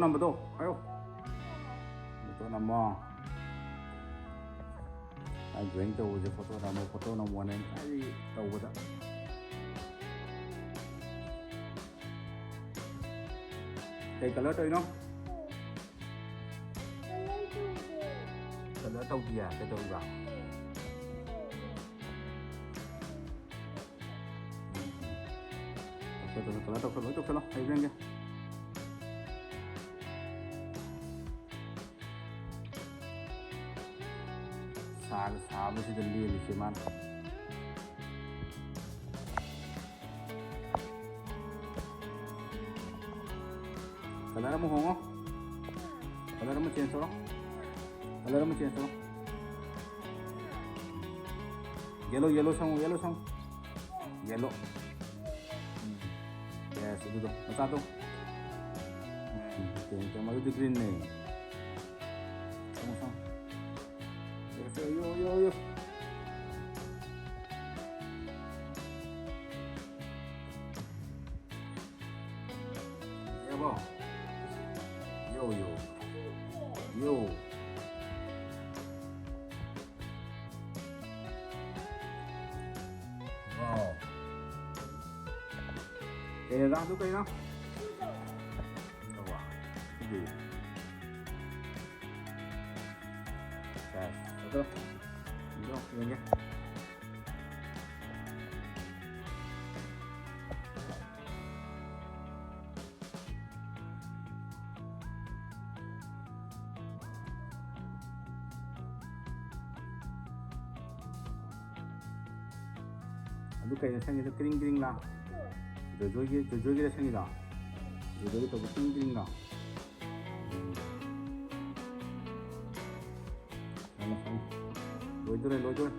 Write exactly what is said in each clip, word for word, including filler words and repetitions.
ꯅꯝꯕꯗꯣ ꯍꯥꯏꯌꯣ꯫ ꯐꯣꯇꯣ ꯅꯝꯃꯣ꯫ ꯑꯩ ꯗ꯭ꯔꯣꯌꯤꯡ ꯇꯧꯕꯁꯦ ꯐꯣꯇꯣ ꯅꯝꯃꯣ, ꯐꯣꯇꯣ ꯅꯝꯃꯣꯅ ꯑꯩ ꯇꯧꯕꯗ꯫ ꯀꯩ ꯀꯂꯔ ꯇꯧꯔꯤꯅꯣ? ꯀꯂꯔ ꯇꯧꯗꯤꯌꯦ? ꯀꯩꯗꯧꯔꯤꯕ? ꯇꯧꯁꯜꯂꯣ, ꯇꯧꯁꯜꯂꯣ, ꯀꯂꯔ ꯇꯧꯁꯜꯂꯣ, ꯂꯣꯏ ꯇꯧꯁꯜꯂꯣ, ꯑꯩ ꯌꯦꯡꯒꯦ꯫ ꯁꯥꯒ ꯁꯥꯕꯁꯤꯗ ꯂꯦꯜꯂꯤꯁꯦ ꯃꯥꯅ꯫ ꯀꯂꯔ ꯑꯃ ꯍꯣꯡꯉꯣ꯫ ꯀꯂꯔ ꯑꯃ ꯆꯦꯟꯖ ꯇꯧꯔꯣ꯫ ꯀꯂꯔ ꯑꯃ ꯆꯦꯟꯖ ꯇꯧꯔꯣ꯫ ꯌꯦꯂꯣ, ꯌꯦꯂꯣ ꯁꯪꯉꯨ, ꯌꯦꯂꯣ ꯁꯪꯉꯨ꯫ ꯌꯦꯂꯣ꯫ ꯎꯝ꯫ ꯌꯦꯁ, ꯑꯗꯨꯗꯣ꯫ ꯃꯆꯥꯗꯣ꯫ ꯎꯝ, ꯑꯣꯀꯦ, ꯑꯣꯀꯦ, ꯃꯗꯨꯗꯤ ꯒ꯭ꯔꯤꯟꯅꯦ꯫ ꯁꯪꯉꯨ, ꯁꯪꯉꯨ꯫ ꯌꯦꯁ, ꯌꯣ, ꯌꯣ, ꯌꯣ꯫ ꯌꯥꯕꯣ? ꯌꯣ, ꯌꯣ꯫ ꯌꯣ꯫ ꯋꯥꯎ꯫ ꯀꯩꯅꯣ, ꯔꯥꯝꯗꯨ ꯀꯩꯅꯣ? ꯌꯥꯕꯣ꯫ ꯁꯤꯗꯤ꯫ ꯁꯦꯁ, ꯑꯗꯣ꯫ ꯌꯣ, ꯌꯦꯡꯒꯦ꯫ ꯑꯗꯨ ꯀꯩꯅꯣ ꯁꯪꯉꯤꯗꯣ? ꯀ꯭ꯔꯤꯡ ꯀ꯭ꯔꯤꯡ ꯂꯥ? ꯖꯣꯏꯖꯣꯏꯒꯤ, ꯖꯣꯏꯖꯣꯏꯒꯤꯗ ꯁꯪꯉꯤꯗꯣ? ꯖꯣꯏꯖꯣꯏꯒꯤ ꯇꯧꯕ ꯀ꯭ꯔꯤꯡ ꯀ꯭ꯔꯤꯡ ꯂꯥ? ꯎꯝ꯫ ꯁꯪꯉꯣ, ꯁꯪꯉꯣ꯫ ꯂꯣꯏꯗꯣꯔꯦ, ꯂꯣꯏꯗꯣꯔꯦ꯫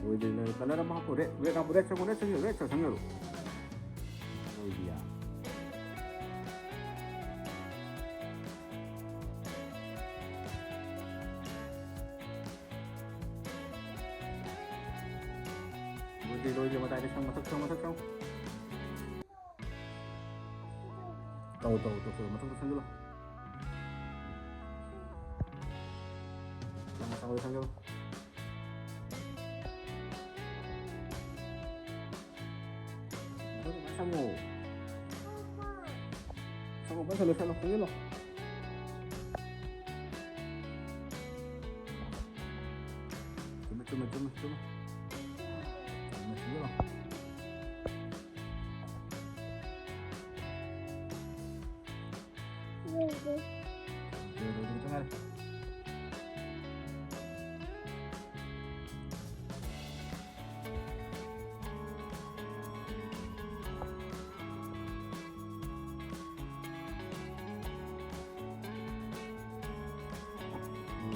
ꯂꯣꯏꯗ꯭ꯔꯤ, ꯂꯣꯏꯗ꯭ꯔꯤ꯫ ꯀꯂꯔ ꯑꯃ ꯍꯥꯞꯄꯣ꯫ ꯔꯦꯗ, ꯔꯦꯗ ꯍꯥꯞꯄꯣ꯫ ꯔꯦꯗ ꯁꯪꯉꯣ, ꯔꯦꯗ ꯁꯪꯉꯣ, ꯔꯦꯗ ꯁꯪꯉꯣ꯫ ꯂꯣꯏꯗ꯭ꯔꯤꯌꯥ꯫ ꯂꯣꯏꯗ꯭ꯔꯤ, ꯂꯣꯏꯗ꯭ꯔꯤ꯫ ꯃꯇꯥꯏꯗ ꯁꯪ, ꯃꯊꯛ ꯁꯪ, ꯃꯊꯛ ꯁꯪ꯫ ꯇꯧ, ꯇꯧ, ꯇꯧ, ꯇꯧ, ꯃꯊꯛꯇ ꯁꯪꯖꯤꯜꯂꯣ꯫ ꯌꯥꯝ ꯆꯥꯎꯅ ꯁꯪꯖꯤꯜꯂꯣ꯫ ꯃꯊꯛꯇ ꯐꯖꯅ ꯁꯪꯉꯣ꯫ ꯁꯪꯉꯣ, ꯐꯖꯅ ꯁꯪꯉꯣ, ꯁꯪꯖꯤꯜꯂꯣ꯫ ꯆꯨꯝꯃꯦ, ꯆꯨꯝꯃꯦ, ꯆꯨꯝꯃꯦ, ꯆꯨꯝꯃꯦ꯫ ꯆꯨꯝꯃꯦ, ꯁꯪꯖꯤꯜꯂꯣ꯫ ꯂꯣꯏꯔꯦ, ꯂꯣꯏꯔꯦ, ꯂꯣꯏꯔꯦ, ꯉꯥꯏꯔꯦ꯫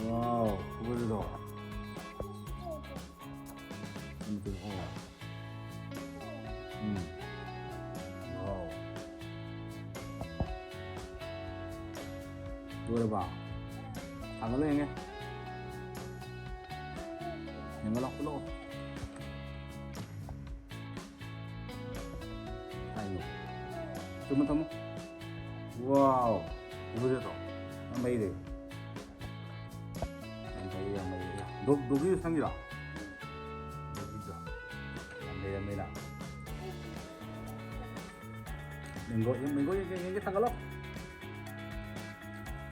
Wow, ꯐꯨꯒꯠꯂꯤꯗꯣ꯫ ꯎꯝ, ꯎꯝ꯫ Wow꯫ ꯂꯣꯏꯔꯕ? ꯊꯥꯡꯒꯠꯂꯣ ꯌꯦꯡꯒꯦ꯫ ꯌꯦꯡꯍꯜꯂꯣ, ꯎꯠꯂꯛꯑꯣ꯫ ꯍꯥꯏꯌꯣ꯫ ꯆꯨꯝꯅ ꯊꯝꯃꯣ꯫ Wow! ꯎꯕꯗꯣ? ꯌꯥꯝ ꯍꯩꯔꯦ꯫ ꯌꯥꯝ ꯍꯩꯔꯦ, ꯌꯥꯝ ꯍꯩꯔꯦ꯫ ꯗꯣ-, ꯗꯣꯒꯤꯁꯨ ꯁꯪꯉꯤꯔꯣ? ꯗꯣꯒꯤꯁꯨ꯫ ꯌꯥꯝ ꯍꯩꯔꯦ, ꯌꯥꯝ ꯍꯩꯔꯦ꯫ ꯃꯦꯡꯒꯣ, ꯃꯦꯡꯒꯣ ꯌꯦꯡꯒꯦ, ꯌꯦꯡꯒꯦ, ꯊꯥꯡꯒꯠꯂꯣ꯫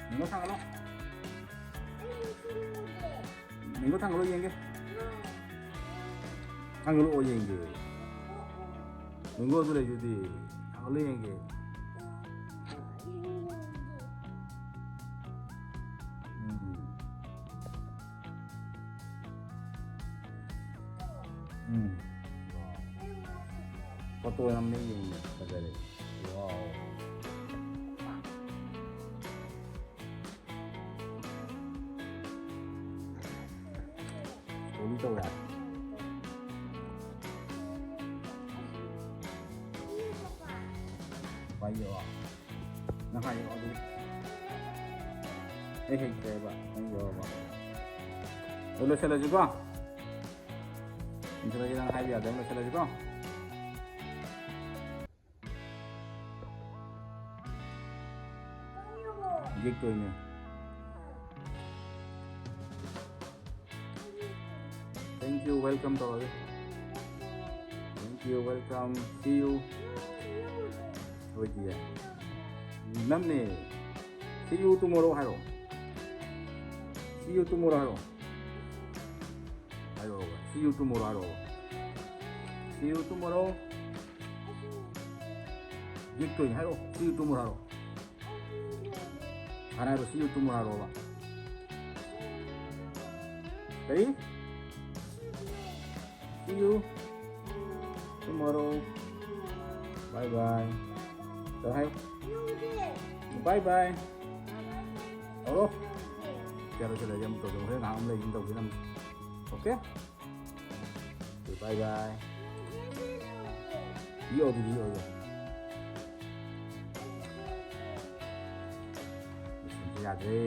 ꯃꯦꯡꯒꯣ ꯊꯥꯡꯒꯠꯂꯣ꯫ ꯃꯦꯡꯒꯣ ꯊꯥꯡꯒꯠꯂꯣ ꯌꯦꯡꯒꯦ꯫ ꯊꯥꯡꯒꯠꯂꯛꯑꯣ ꯌꯦꯡꯒꯦ꯫ ꯃꯦꯡꯒꯣꯗꯨ ꯂꯩꯗꯨꯗꯤ꯫ ꯊꯥꯡꯒꯠꯂꯣ ꯌꯦꯡꯒꯦ꯫ ꯎꯝ꯫ ꯎꯝ꯫ ꯐꯣꯇꯣ ꯅꯝꯃꯦ ꯌꯦꯡꯉꯦ꯫ ꯐꯖꯔꯦ꯫ Wow꯫ ꯇꯧꯅꯤ ꯇꯧ ꯌꯥꯔꯦ꯫ ꯄꯥꯏꯌꯣ꯫ ꯅꯪ ꯍꯥꯏꯌꯣ ꯑꯗꯨꯗꯤ꯫ ꯑꯩ ꯍꯩꯇ꯭ꯔꯦꯕ꯫ ꯅꯪ ꯌꯧꯔꯕ꯫ ꯑꯗꯨ ꯂꯣꯏꯁꯤꯜꯂꯁꯤꯀꯣ꯫ ꯂꯣꯏꯁꯤꯜꯂꯁꯤ, ꯅꯪ ꯍꯥꯏꯕ ꯌꯥꯗꯕ ꯂꯣꯏꯁꯤꯜꯂꯁꯤꯀꯣ꯫ ꯌꯦꯛꯇꯣꯏꯅꯦ꯫ Thank you, welcome ꯇꯧꯔꯒꯦ꯫ Thank you, welcome, see you. ꯍꯣꯏꯗꯤ ꯅꯝꯃꯦ꯫ See you tomorrow ꯍꯥꯏꯔꯣ꯫ See you tomorrow ꯍꯥꯏꯔꯣ꯫ ꯍꯥꯏꯔꯛꯑꯣꯕ꯫ See you tomorrow ꯍꯥꯏꯔꯛꯑꯣꯕ꯫ See you tomorrow꯫ ꯌꯦꯛꯇꯣꯏꯅꯦ ꯍꯥꯏꯔꯛꯑꯣ꯫ See you tomorrow ꯍꯥꯏꯔꯛꯑꯣ꯫ ꯍꯥꯟꯅ ꯍꯥꯏꯔꯣ꯫ See you tomorrow ꯍꯥꯏꯔꯛꯑꯣꯕ꯫ ꯀꯔꯤ? See you tomorrow. Bye bye. ꯇꯧ ꯍꯥꯏ꯫ Bye bye. ꯇꯧꯔꯣ꯫ ꯆꯠꯂꯣ, ꯆꯠꯂꯣ, ꯑꯃꯨꯛ ꯇꯧꯁꯤ꯫ ꯍꯣꯔꯦꯟ ꯉꯥꯏꯍꯥꯛ ꯑꯃ ꯂꯩꯔꯤ ꯑꯃꯨꯛ ꯇꯧꯁꯤ ꯅꯪ꯫ Okay? Okay, bye bye. ꯏꯌꯣ, ꯑꯗꯨꯗꯤ ꯏꯌꯣ, ꯏꯌꯣ꯫ ꯃꯦꯁꯤꯟꯁꯦ ꯌꯥꯗ꯭ꯔꯦ꯫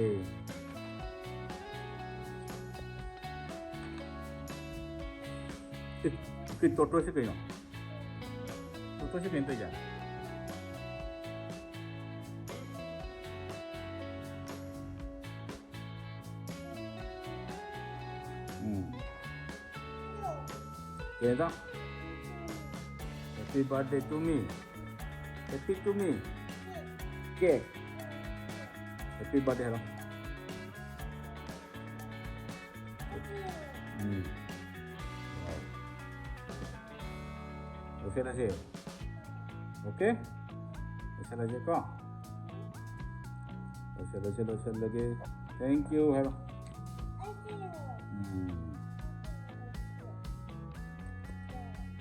ꯑꯦ, ꯀꯩ ꯇꯣꯇꯣꯁꯦ ꯀꯩꯅꯣ? ꯇꯣꯇꯣꯁꯦ ꯀꯩꯅꯣ ꯇꯧꯔꯤꯁꯦ? ꯎꯝ꯫ ꯀꯩꯅꯣ? Happy birthday to me. Happy to me. Cake. Happy birthday ꯍꯥꯏꯔꯣ꯫ ꯎꯝ꯫ ꯂꯣꯏꯁꯤꯜꯂꯁꯦ꯫ Okay? ꯂꯣꯏꯁꯤꯜꯂꯁꯦꯀꯣ꯫ ꯂꯣꯏꯁꯤꯜꯂꯁꯦ, ꯂꯣꯏꯁꯤꯜꯂꯒꯦ꯫ Thank you ꯍꯥꯏꯔꯣ꯫ ꯎꯝ꯫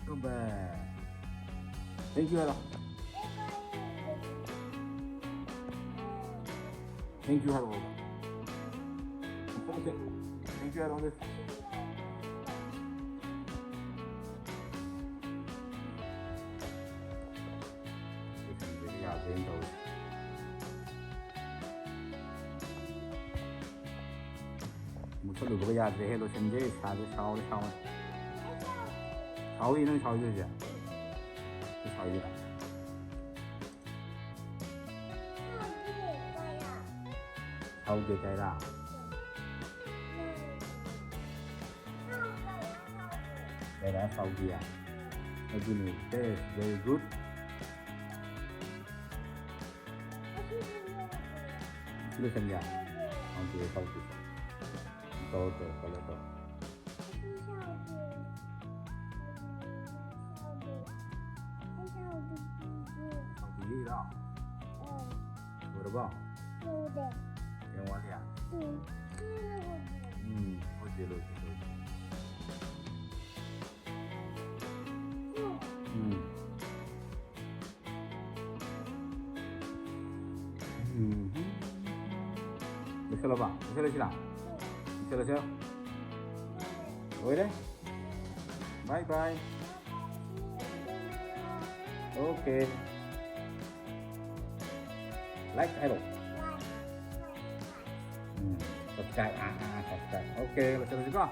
Goodbye. Thank you ꯍꯥꯏꯔꯣ꯫ Thank you ꯍꯥꯏꯔꯛꯑꯣ꯫ Thank you ꯍꯥꯏꯔꯛꯑꯣ꯫ ꯌꯥꯗ꯭ꯔꯦꯅ ꯇꯧꯔꯤꯁꯦ꯫ ꯃꯨꯠꯊꯠꯂꯨꯕꯒ ꯌꯥꯗ꯭ꯔꯦꯍꯦ, ꯂꯣꯁꯟꯁꯦ ꯏꯁꯥꯁꯦ ꯁꯥꯎꯔꯦ, ꯁꯥꯎꯔꯦ꯫ ꯁꯥꯎꯔꯤ ꯅꯪ ꯁꯥꯎꯔꯤꯁꯦ ꯍꯧꯖꯤꯛ? ꯅꯪ ꯁꯥꯎꯔꯤꯁꯦ? ꯍꯥꯎꯗꯦ ꯀꯥꯏꯔꯥ? ꯀꯥꯏꯔꯥ ꯍꯥꯎꯗꯦ? ꯑꯗꯨꯅꯤ, taste very good. ꯂꯣꯏꯁꯟꯒꯦ? ꯍꯥꯎꯗꯦ, ꯍꯥꯎꯗꯦ꯫ ꯇꯧꯔꯣ, ꯇꯧꯔꯣ, ꯇꯧꯔꯣ, ꯇꯧꯔꯣ꯫ ꯍꯥꯎꯗꯦ, ꯌꯦꯡꯉꯤꯔꯣ? ꯂꯣꯏꯔꯕꯣ? ꯌꯥꯝ ꯋꯥꯠꯂꯤ? ꯎꯝ, ꯂꯣꯏꯗꯦ, ꯂꯣꯏꯗꯦ, ꯂꯣꯏꯗꯦ꯫ ꯎꯝ꯫ ꯎꯝ꯫ ꯂꯣꯏꯁꯜꯂꯕ? ꯂꯣꯏꯁꯜꯂꯁꯤꯔꯥ? ꯂꯣꯏꯁꯜꯂꯁꯤꯔꯥ? ꯂꯣꯏꯔꯦ? Bye bye. Okay. Like ꯍꯥꯏꯔꯣ꯫ ꯎꯝ꯫ Subscribe. ꯑꯥ, ꯑꯥ, ꯑꯥ, subscribe. Okay, ꯂꯣꯏꯁꯜꯂꯁꯤꯀꯣ꯫